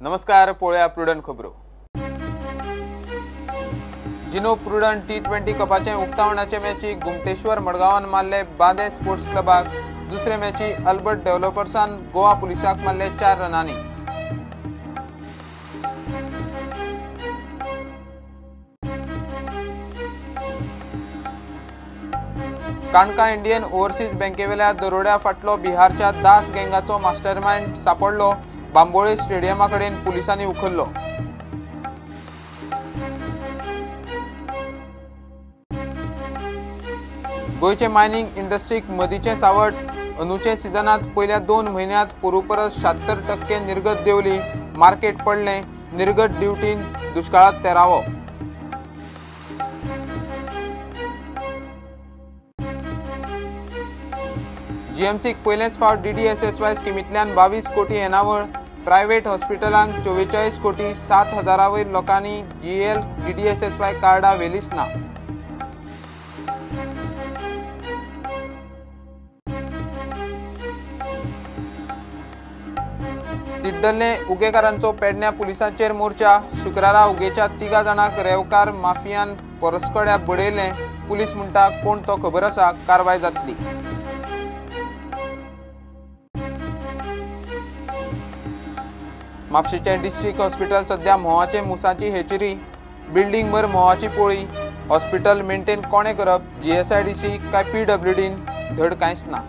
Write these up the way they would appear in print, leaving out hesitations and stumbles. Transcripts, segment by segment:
नमस्कार, पळोवया प्रुडंट खबरो. जिनो प्रुडंट T20 कपाचे उक्तावणाचे मॅची गुमटेश्वर मडगांवान मारले बादे स्पोर्ट्स क्लबाक. दुसरे मॅची अल्बर्ट डेव्हलपर्सान गोवा पुलिसाक मारले 4 रनांनी. काणका इंडियन ओव्हरसीज बँकेवेल्या दरोड्या फाटलो बिहारच्या दास गँगाचो मास्टरमाइंड सापडलो. बांबोळे स्टेडियमा कडेन पुलिसांनी उखल्लो. गोंयचे मायनिंग इंडस्ट्रीक मदीचें सावट. अंदूचे सिजनांत पयल्या 2 म्हयन्यांत पोरू परस 76% निर्गत देंवली. मार्केट पडलें. निर्गत ड्युटीन दुश्काळांत तेरावो. जीएमसीक पयलेच फावट DDSSY स्किमींतल्यान 22 कोटी येणावळ. प्रायव्हेट हॉस्पिटलांक 44 कोटी 7 हजारा वयर लोकांनी GL DDSSY कार्डां व्हेलीच ना. तिड्डल्ले उगेकारांचो पेडण्या पुलिसांचेर मोर्चा. शुक्रारा उगेच्या 3 जाणांक रेवकार माफियान परस्कड्या बडयलें. पुलीस म्हणटा कोण तो खबर आसा, कारवाय जातली. म्हापशेंचें डिस्ट्रिक्ट हॉस्पिटल सध्या म्होंवाचे मुसाची हेचरी. बिल्डिंगभर म्होंवाची पोळी. हॉस्पिटल मेंटेन कोणें करप, GSIDC काय PWDन, धड कांयच ना.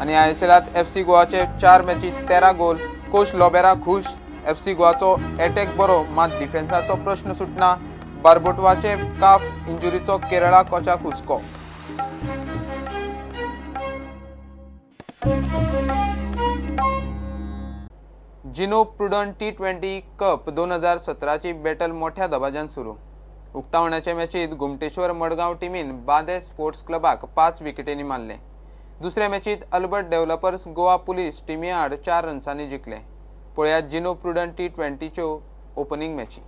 आनी ISLांत FC गोवाचे 4 मॅची 13 गोल. कोच लोबेरा खुश. FC गोवाचो एटॅक बरो, मात डिफेन्साचो प्रश्न सुटना. बार्बोटवाचे काफ इंजुरीचो केरळा कोचाक हुस्को. जिनो प्रुडंट T20 cup 2017ची बॅटल मोठ्या दबाज्यान सुरू. उक्तावणाचे मॅचीत गुमटेश्वर मडगांव टिमीन बांदे स्पोर्ट्स क्लबाक 5 विकेटींनी मारले. दुसऱ्या मॅचीत अल्बर्ट डेव्हलपर्स गोवा पुलीस टिमी आड 4 रन्सांनी जिखले. पळयात जिनो प्रुडंट T20च्यो ओपनिंग मॅची.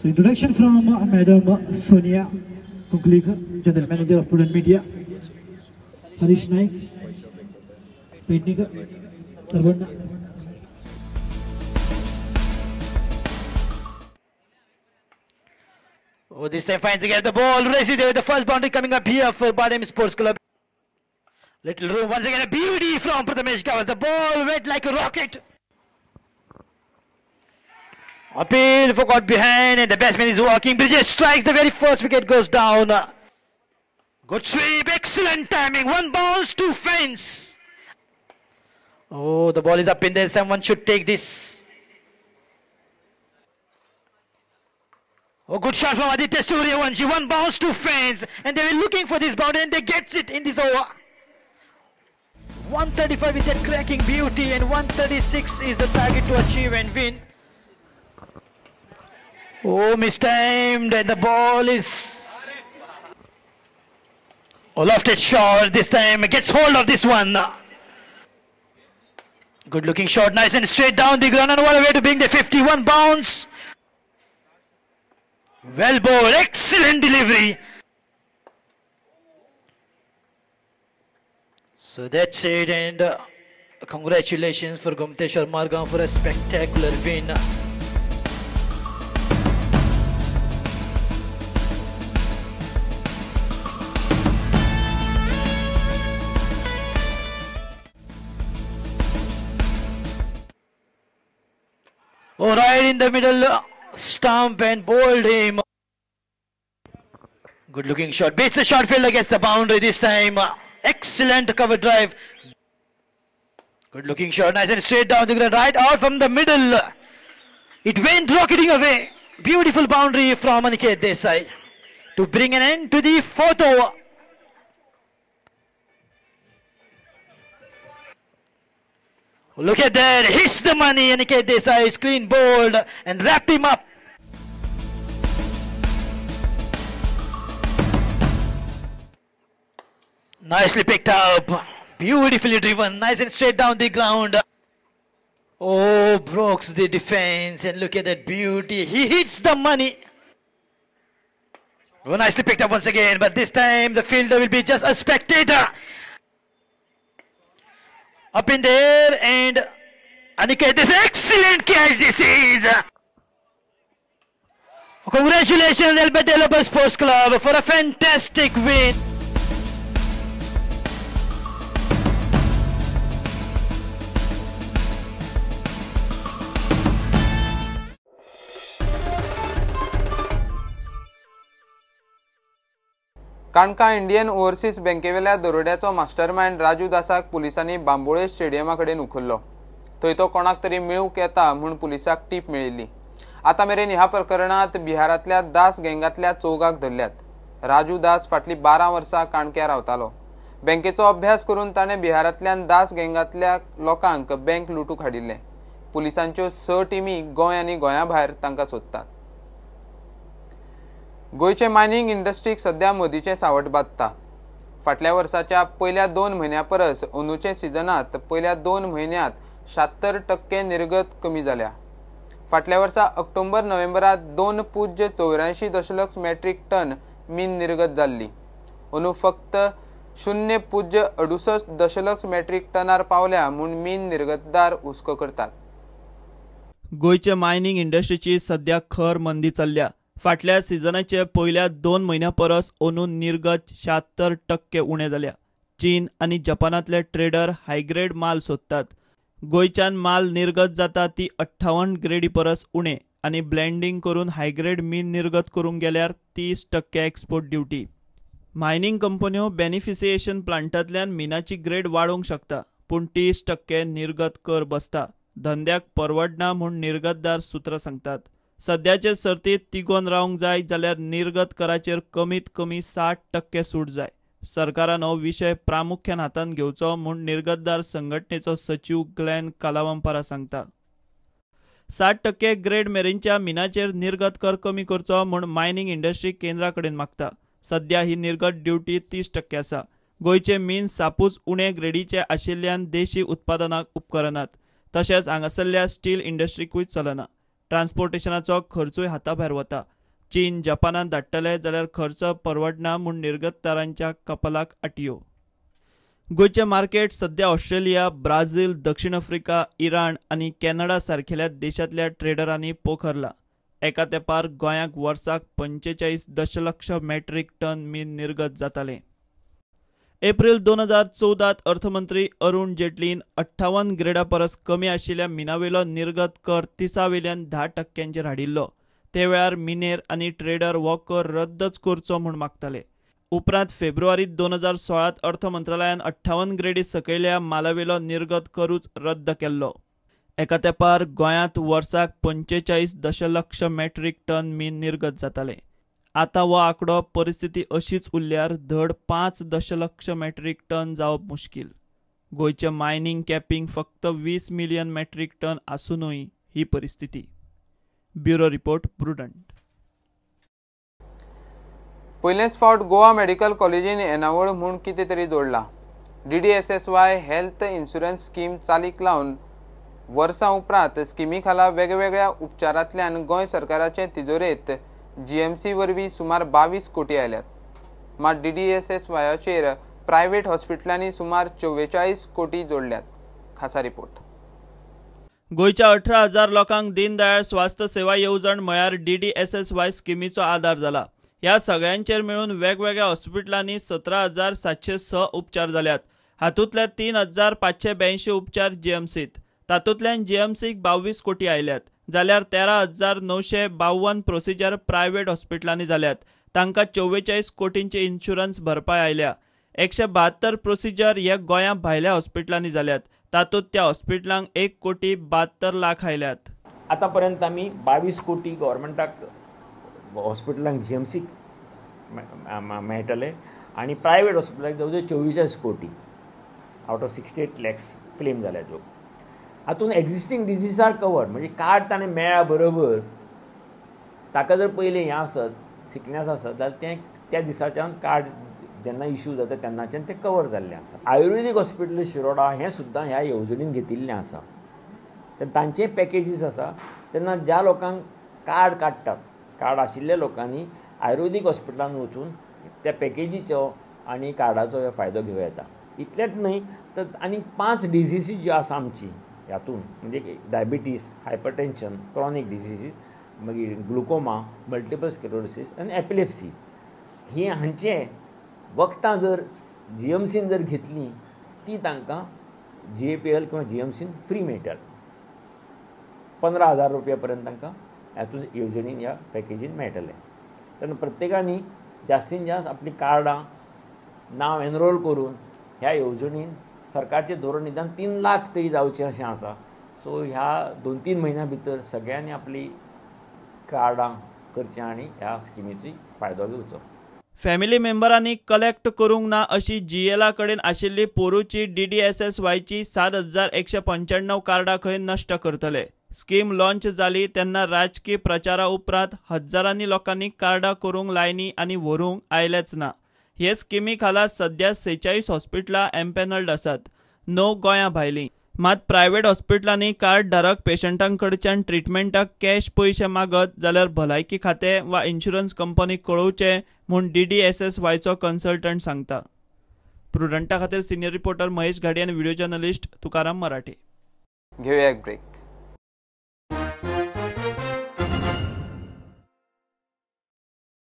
So introduction from Madam Sonia Kunklika, General Manager of Prudent Media, Harish Naik, Pednikar, Sarvana. Oh, this time finds again the ball, races there with the first boundary coming up here for Badem Sports Club. Little room, once again a beauty from Prathamesh Gawas. The ball went like a rocket. Appeal for got behind and the batsman is walking. Bridges strikes, the very first wicket goes down. Good sweep, excellent timing. 1 bounce, 2 fence. Oh, the ball is up in there. Someone should take this. Oh, good shot from Aditya Suryavanshi. 1 bounce, 2 fence. And they were looking for this boundary and they gets it in this over. 135 with that cracking beauty and 136 is the target to achieve and win. Oh, mistimed and the ball is lofted shot this time. Gets hold of this one. Good looking shot, nice and straight down the ground, and what a way to bring the 51 bounce. Well bowled, excellent delivery. So that's it, and congratulations for Gomteshwar Margao for a spectacular win. Oh, right in the middle, stump and bowled him. Good looking shot. Beats the short field against the boundary this time. Excellent cover drive. Good looking shot. Nice and straight down the ground. Right out from the middle. It went rocketing away. Beautiful boundary from Aniket Desai to bring an end to the 4th over. Look at that, hits the money. Aniket Desai is clean bowled and wrapped him up. Nicely picked up, beautifully driven, nice and straight down the ground. Oh, breaks the defense and look at that beauty. He hits the money. Well, nicely picked up once again, but this time the fielder will be just a spectator. Up in the air and Aniket, this excellent catch this is. Congratulations Albert Developer Sports Club for a fantastic win. Canacona Indian overseas बँकेवेल्या दरोड्याचो mastermind Raju दासाक पुलिसांनी बांबोळे स्टेडियमा कडेन उखल्लो. थंय तो कोणाक तरी मेळूंक येता म्हूण पुलिसांक टीप मेळिल्ली. आतां मेरेन ह्या प्रकरणांत बिहारांतल्या दास गँगांतल्या चौगाक धरल्यात. राजू दास फाटलीं 12 वर्सां काणक्यां रावतालो. बँकेचो अभ्यास करून ताणें बिहारांतल्यान दास गँगांतल्या लोकांक बँक लुटूंक हाडिल्लें. पुलिसांच्यो 6 टिमी गोंय आनी गोंया भायर तांकां सोदतात. गोंयचे मायनिंग इंडस्ट्रीक सध्या मोदीचें सावट बादता. फाटल्या वर्साच्या पयल्या 2 म्हयन्या परस अंदूचे सिजनांत पयल्या 2 म्हयन्यांत 76% निर्गत कमी जाल्या. फाटल्या वर्सा ऑक्टोबर नोव्हेंबरात 2.84 दशलक्ष मेट्रीक टन मीन निर्गत जाल्ली. अंदू फक्त 0.68 दशलक्ष मेट्रीक टनार पावल्या म्हूण मीन निर्गतदार हुस्को करतात. गोंयचे मायनिंग इंडस्ट्रीची सध्या खर मंदी चल्ल्या. फाटल्या सिजनाचे पयल्या 2 म्हयन्या परस अंदू निर्गत 76% उणें जाल्या. चीन आनी जपानांतले ट्रेडर हायग्रेड माल सोदतात. गोंयच्यान माल निर्गत जाता ती 58 ग्रेडी परस उणें आनी ब्लेंडींग करून हायग्रेड मीन निर्गत करूंक गेल्यार 30% एक्सपोर्ट ड्युटी. मायनिंग कंपन्यो बेनिफिसिएशन प्लांटांतल्यान मिनाची ग्रेड वाडोवंक शकता, पूण 30% निर्गत कर बसता. धंद्याक परवडना म्हूण निर्गतदार सुत्रां सांगतात. सद्याचे सर्तीत तिगोवन रावंक जाय जाल्यार निर्गत कराचेर कमीत कमी 60% सूट जाय. सरकारान हो विशय प्रामुख्यान हातांत घेवचो म्हूण निर्गतदार संघटनेचो सचीव ग्लॅन कालावंपारा सांगता. 60% ग्रेड मेरेनच्या मिनाचेर निर्गत कर कमी करचो म्हूण मायनिंग इंडस्ट्री केंद्रा कडेन मागता. सद्या ही निर्गत ड्युटी 30% आसा. गोंयचे मीन सापूच उणे ग्रेडीचे आशिल्ल्यान देशी उत्पादनाक उपकरनात, तशेंच हांगासरल्या स्टील इंडस्ट्रीकूय चलना. ट्रान्सपोर्टेशनाचो खर्चूय हाताभायर वता. चीन जपानात धाडटले जाल्यार खर्च परवडना म्हूण निर्गतदारांच्या कपालाक आटयो. गोंयचें मार्केट सद्या ऑस्ट्रेलिया, ब्राझील, दक्षिण आफ्रिका, इराण आनी कॅनडा सारकेल्या देशांतल्या ट्रेडरांनी पोखरला. एका तेंपार गोंयाक वर्साक 45 दशलक्ष मेट्रीक टन मीन निर्गत जातालें. एप्रिल 2014 अर्थमंत्री अरुण जेटलीन 58 ग्रेडा परस कमी आशिल्ल्या मिनावेलो निर्गत कर 30 वेल्यान 10% हाडिल्लो. ते वेळार मिनेर आनी ट्रेडर हो कर रद्दच करचो म्हूण मागताले. उपरांत फेब्रुवारी 2016 अर्थ मंत्रालयान 58 ग्रेडी सकयल्या मालावेलो निर्गत करूच रद्द केल्लो. एका तेंपार गोंयांत वर्साक 45 दशलक्ष मेट्रीक टन मीन निर्गत जातालें. आतां हो आंकडो परिस्थिती अशीच उरल्यार धड 5 दशलक्ष मेट्रीक टन जावप मुश्कील. गोंयचें मायनिंग कॅपिंग फक्त 20 मिलियन मेट्रीक टन आसुनूय ही परिस्थिती. Bureau report, Prudent. पयलेच फावट गोवा मेडिकल कॉलेजीन येणावळ म्हूण कितें तरी जोडलां. DDSSY health insurance scheme चालीक लावन वर्सां उपरांत स्किमी खाला वेगवेगळ्या उपचारांतल्यान गोंय सरकाराचे तिजोरेंत जीएमसी वरवीं सुमार 22 कोटी आयल्यात. मात DDSSYचेर प्रायव्हेट हॉस्पिटलांनी सुमार 44 कोटी जोडल्यात. खासा रिपोर्ट. गोंयच्या 18,000 लोकांक दीनदयाळ स्वास्थ्य सेवा येवजण म्हळ्यार DDSSY स्किमीचो आदार जाला. ह्या सगळ्यांचेर मेळून वेगवेगळ्या हॉस्पिटलांनी 17,706 उपचार जाल्यात. हातूंतले 3,582 उपचार जीएमसीत. तातूंतल्यान जीएमसीक 22 कोटी आयल्यात, जाल्यार 13,952 प्रोसिजर प्रायव्हेट हॉस्पिटलांनी जाल्यात. तांकां 44 कोटींची इन्शुरन्स भरपाय आयल्या. 172 प्रोसिजर हे गोंया भायल्या हॉस्पिटलांनी जाल्यात. तातूंत त्या हॉस्पिटलांक 1,72,00,000 आयल्यात. आतांपर्यंत आमी 22 कोटी गव्हर्मेंटाक हॉस्पिटलांक जीएमसीक मेळटले आनी प्रायव्हेट हॉस्पिटलाक जवळ जवळ 44 कोटी आउट ऑफ 68 लॅक्स क्लेम जाल्या. त्यो हातून एग्जिस्टींग डिजीज are covered, म्हणजे कार्ड ताणें मेळ्ळ्या बरोबर ताका जर पयलें हें आसत सिकनेस आसत जाल्यार तें त्या दिसाच्यान कार्ड जेन्ना इशू जाता तेन्नाच्यान तें कवर जाल्लें आसा. आयुर्वेदीक हॉस्पिटल शिरोडा हें सुद्दां ह्या येवजणेन घेतिल्लें आसा. तांचे पॅकेजीस आसा. तेन्ना ज्या लोकांक कार्ड काडटात कार्ड आशिल्ल्या लोकांनी आयुर्वेदीक हॉस्पिटलान वचून त्या पॅकेजीचो आनी कार्डाचो फायदो घेवं येता. इतलेंच न्हय तर आनी 5 डिजीजीस ज्यो आसा आमची हातून, म्हणजे डायबिटीज, हायपरटेन्शन, क्रॉनीक डिजीजीस, मागीर ग्लुकोमा, मल्टिपल स्क्लेरोसिस आनी एपिलेप्सी, ही हांचे वखदां जर जीएमसीन जर घेतलीं ती तांकां जीएपीएल किंवा जीएमसीन फ्री मेळटात. 15,000 रुपया पर्यंत तांकां हातून येवजणीन ह्या पॅकेजीन मेळटलें. तेन्ना प्रत्येकांनी जास्तीन जास्त आपलीं कार्डां नांव एनरोल करून ह्या येवजणीन सरकारचें धोरण निदान 3 लाख तरी जावचें अशें आसा. सो ह्या 2-3 म्हयन्या भितर सगळ्यांनी आपली कार्डां करचीं आनी ह्या स्किमीचो फायदो घेवचो. फॅमिली मेंबरांनी कलेक्ट करूंक ना अशी जीएला कडेन आशिल्ली पोरूची डीडीएसएसवायची 7,195 कार्डां खंय नश्ट करतले. स्कीम लॉन्च जाली तेन्ना राजकी प्रचारा उपरांत हजारांनी लोकांनी कार्डां करूंक लायनी आनी व्हरूंक आयलेच ना. हे स्किमी खाला सध्या 46 हॉस्पिटलां एम्पॅनल्ड आसात, 9 गोंया भायलीं. मात प्रायव्हेट हॉस्पिटलांनी कार्ड धारक पेशंटांकडच्यान ट्रिटमेंटाक कॅश पयशे मागत जाल्यार भलायकी खातें वा इन्शुरन्स कंपनी कळोवचें म्हूण डीडीएसएसवायचो कन्सल्टंट सांगता. प्रुडंटा खातीर सिनियर रिपोर्टर महेश घाडी आनी व्हिडिओ जर्नलिस्ट तुकाराम मराठे. घेवया एक ब्रेक.